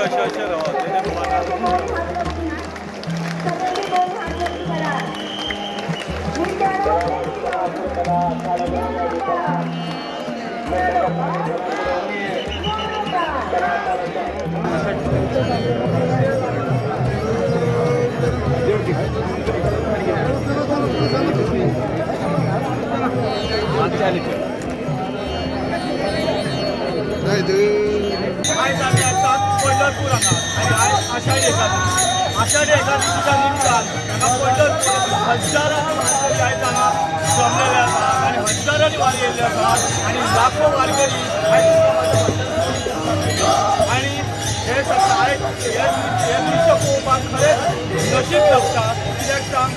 अशें अशें रावत. आयज आमी आतां पंढरपूर हांगा आनी आयज आषाढी एकादशी. आषाढी एकादशीच्या निमतान हांगा पंढरपूर हजारांनी वारकरी आयज हांगा जमलेले आसात आनी हजारांनी वारी येयल्ले आसात आनी लाखो वारकरी आयज आनी हे सगळें आयज हे दृश्य पळोवपाक खरेंच नशीब लागता. कित्याक सांग,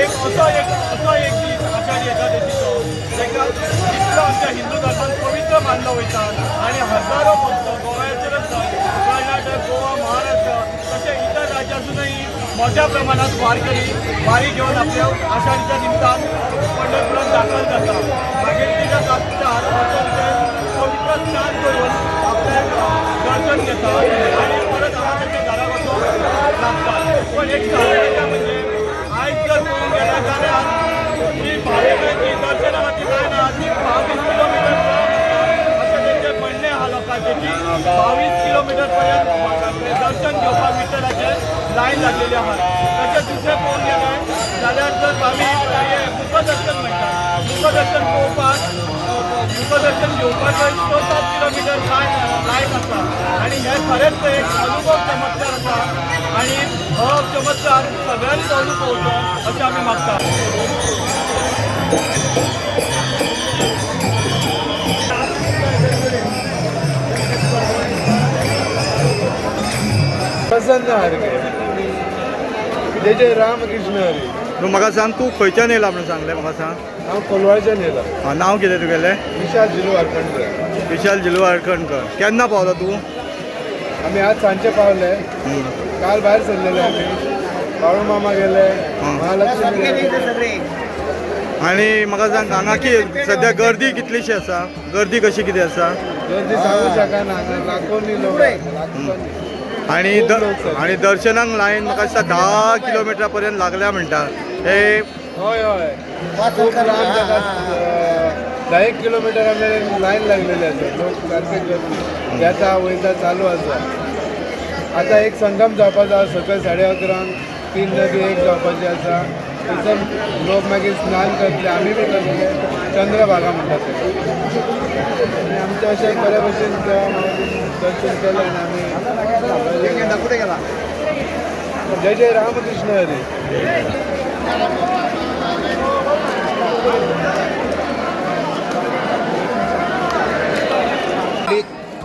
एक असो एक असो एक दीस आषाढी एकादशीचो ताका इतलो आमच्या हिंदू धर्मान पवित्र मानलो वयता आनी हजारो भक्त गोव्याचेरच न्हय, कर्नाटक, गोवा, महाराष्ट्र तशें इतर राज्यांतूनय मोठ्या प्रमाणात वारकरी वारी घेवन आपल्या आषाढीच्या निमतान पंढरपुरात दाखल जाता. मागीर तिच्या जात्यार वचून ते पवित्र स्नान करून आपलें दर्शन घेता आनी परत हांगा तेंच्या घरा वचूंक लागतात. पण एक सांगपाचें म्हणजे आयज जर पळोवंक गेल्यार जाल्यार जी भाविकांची दर्शना खातीर लायन आहा ती 22 किलोमिटर लांब आसा अशें तेंचें म्हणणें आहा लोकांचें की 22 किलोमिटर पर्यंत दर्शन घेवपाक विठ्ठलाचें लायन लागलेली आहा. तशें दुसरें पळोवंक गेलें जाल्यार जर आमी हें मुखदर्शन म्हणटात, मुखदर्शन पळोवपाक, मुखदर्शन घेवपाक 6-7 किलोमिटर लायन आसा आनी हें खरेंच एक अनुभव चमत्कार आसा आनी हो चमत्कार सगळ्यांनीच अनुभवचो अशें आमी मागतात. प्रसन्न हरगे. जय जय रामकृष्ण हरी. न्हू, म्हाका सांग, तूं खंयच्यान येयला म्हणून सांगलें, म्हाका सांग. हांव कोलवाळच्यान येयला. आं, नांव कितें तुगेलें? विशाल झिलू वारखंडकर. विशाल झिलू वाळखणकर. केन्ना पावला तूं? आमी आज सांजचे पावले. काल भायर सरलेले आमी. बाळू मामा गेले, महालक्ष्मी गेले. आनी म्हाका सांग, हांगा की सद्या गर्दी कितलीशी आसा? गर्दी कशी कितें आसा? गर्दी सांगू शकना हांगा, लाखोनी लोक आसा, लाखोनी. आनी आनी दर्शनाक लायन म्हाका दिसता 10 किलोमिटरा पर्यंत लागल्या म्हणटा हे. हय हय, खूप लांब जाता. 10 किलोमिटर मेरेन लायन लागलेली आसा. लोक सारके गर्दी येता वयता चालू आसा. आतां एक संगम जावपाचो आसा सकयल 11:30, 3 नदी एक जावपाची आसा. थंयसर लोक मागीर स्नान करतले, आमी बी करतले. चंद्रभागा म्हणटा ते. आनी आमचें अशें बरे भशेन देवा मावळतीन दर्शन केलें आनी आमी. जय जय रामकृष्ण हरी.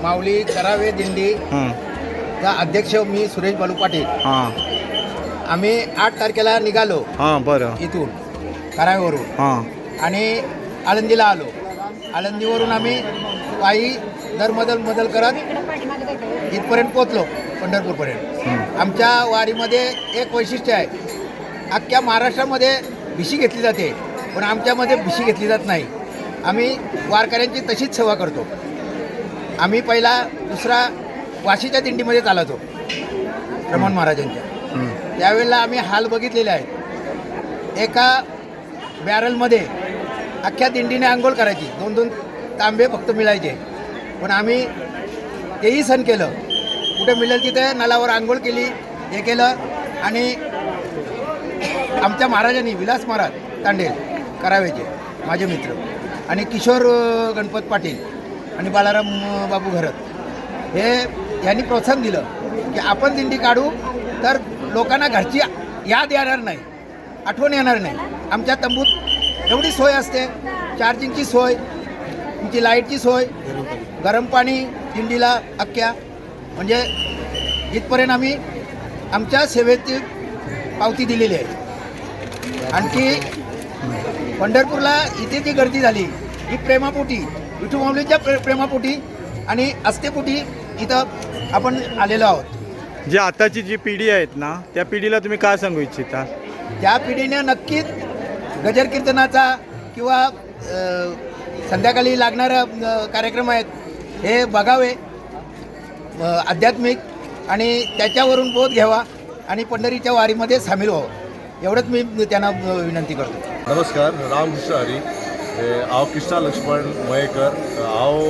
माऊली करावे दिंडी चा अध्यक्ष मी सुरेश बालू पाटील. आम्ही 8 तारखेला निघालो हां बरं इथून करावेवरून आणि आळंदीला आलो. आळंदीवरून आम्ही पायी दरमदल मदल करत इथपर्यंत पोचलो, पंढरपूरपर्यंत. आमच्या वारीमध्ये एक वैशिष्ट्य आहे, अख्ख्या महाराष्ट्रामध्ये भिशी घेतली जाते, पण आमच्यामध्ये भिशी घेतली जात नाही. आम्ही वारकऱ्यांची तशीच सेवा करतो. आम्ही पहिला दुसरा वाशीच्या दिंडीमध्ये चालतो रमण महाराजांच्या. त्यावेळेला आम्ही हाल बघितलेले आहेत. एका बॅरलमध्ये अख्ख्या दिंडीने आंघोळ करायची, 2-2 तांबे फक्त मिळायचे, पण आम्ही तेही सण केलं. कुठे मिळेल तिथे नलावर आंघोळ केली, हे केलं. आणि आमच्या महाराजांनी, विलास महाराज तांडेल करावेचे माझे मित्र आणि किशोर गणपत पाटील आणि बालाराम बाबू घरत हे यांनी प्रोत्साहन दिलं की आपण दिंडी काढू तर लोकांना घरची याद येणार नाही, आठवण येणार नाही. आमच्या तंबूत एवढी सोय असते, चार्जिंगची सोय, तुमची लाईटची सोय, गरम पाणी दिंडीला अख्ख्या. म्हणजे इथपर्यंत आम्ही आमच्या सेवेची पावती दिलेली आहे. आणखी पंढरपूरला इथे जी गर्दी झाली ही प्रेमापोटी, विठू माऊलीच्या प्रेमापोटी आणि आस्थेपोटी इथं आपण आलेलो आहोत. जी आताची जी पिढी आहेत ना, त्या पिढीला तुम्ही काय सांगू इच्छिता? त्या पिढीने नक्कीच गजर कीर्तनाचा किंवा संध्याकाळी लागणारा कार्यक्रम आहेत हे बघावे. आध्यात्मिक आणि त्याच्यावरून बोध घ्यावा आणि पंढरीच्या वारीमध्ये सामील व्हावं, एवढंच मी त्यांना विनंती करतो. नमस्कार, रामकृष्ण हरी. हांव कृष्णा लक्ष्मण मयेकर. हांव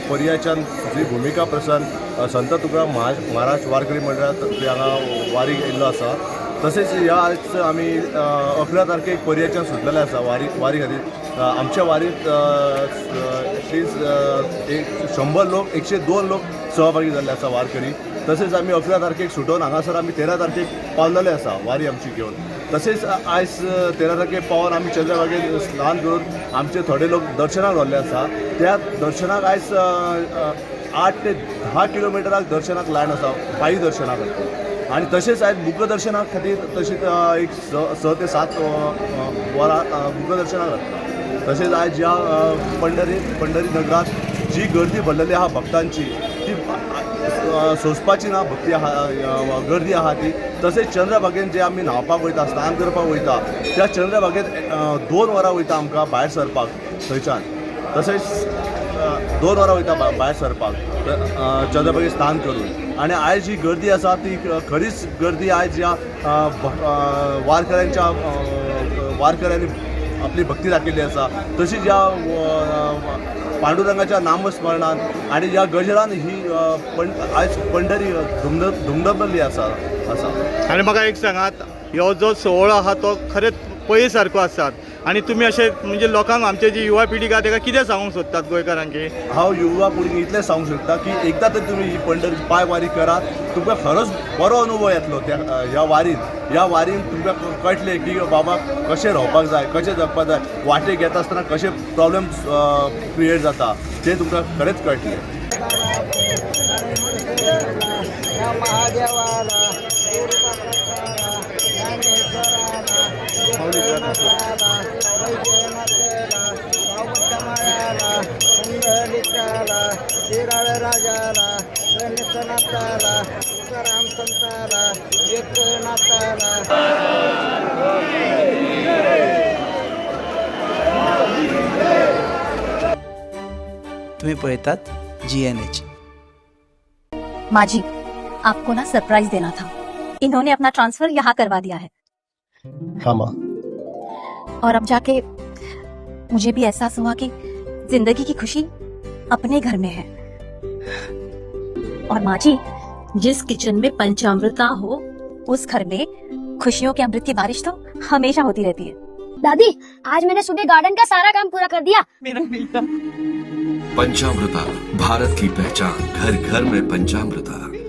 पर्याच्यान श्री भुमिका प्रसन्न संत तुकाराम महाराज वारकरी मंडळात हांगा वारीक येयल्लो आसा. तशेंच ह्या आयज आमी 11 तारखेक पर्याच्यान सुटलेले आसा वारी वारी खातीर. आमच्या वारीत एटलिस्ट 100 लोक, 102 लोक सहभागी जाल्ले आसा वारकरी. तशेंच आमी 11 तारखेक सुटोवन हांगासर आमी 13 तारखेक पावलेले आसा वारी आमची घेवन. तशेंच आयज 13 तारखेक पावन आमी चंद्रभागेर स्नान करून आमचे थोडे लोक दर्शनाक रावल्ले आसा. त्या दर्शनाक आयज 8 ते 10 किलोमिटराक दर्शनाक लायन आसा, पायी दर्शनाक. आनी तशेंच आयज मुखदर्शना खातीर तशीच एक 6 ते 7 वरां मुखदर्शनाक लागता. तशेंच आयज ह्या पंढरी पंढरी नगरात जी गर्दी भरलेली आहा भक्तांची, ती सोंसपाची ना भक्ती आहा, गर्दी आहा ती. तशेंच चंद्रभागेन जे आमी न्हांवपाक वयता, स्नान करपाक वयता, त्या चंद्रभागेन 2 वरां वयता आमकां भायर सरपाक थंयच्यान. तशेंच 2 वरां वयता भायर सरपाक चंद्रभागेर स्नान करून. आनी आयज जी गर्दी आसा ती खरीच गर्दी आयज ह्या वारकऱ्यांच्या वारकऱ्यांनी आपली भक्ती दाखयल्ली आसा. तशीच ह्या पांडुरंगाच्या नामस्मरणान आनी ह्या गजरान ही आयज पंढरी धुमधुमल्ली आसा आसा. आनी म्हाका एक सांगात, ह्यो जो सुवाळो आहा तो खरेंच पयली सारको आसात आनी तुमी अशें म्हणजे लोकांक, आमचे जी युवा पिढी आहा तेका कितें सांगूंक सोदतात गोंयकारांक? हांव युवा पिढीक इतलें सांगूंक शकता की एकदां तरी तुमी ही पंढरी पांय वारी करात, तुमकां खरोच बरो अनुभव येतलो. त्या ह्या वारीन, ह्या वारीन तुमकां कळटलें की बाबा कशें रावपाक जाय, कशें जगपाक जाय, वाटेक येता आसतना कशें प्रॉब्लम्स क्रिएट जाता तें तुमकां खरेंच कळटलें. तुम्ही पळयतात जीएनएच. माँ जी, आपको ना सरप्राइज देना था. इन्होंने अपना ट्रांसफर यहाँ करवा दिया है. हाँ माँ. और अब जाके मुझे भी एहसास हुआ कि जिंदगी की खुशी अपने घर में है. और माँ जी, जिस किचन में पंचामृता हो, उस घर में खुशियों के अमृत की बारिश तो हमेशा होती रहती है. दादी, आज मैंने सुबह गार्डन का सारा काम पूरा कर दिया. पंचामृता, भारत की पहचान. घर घर में पंचामृता.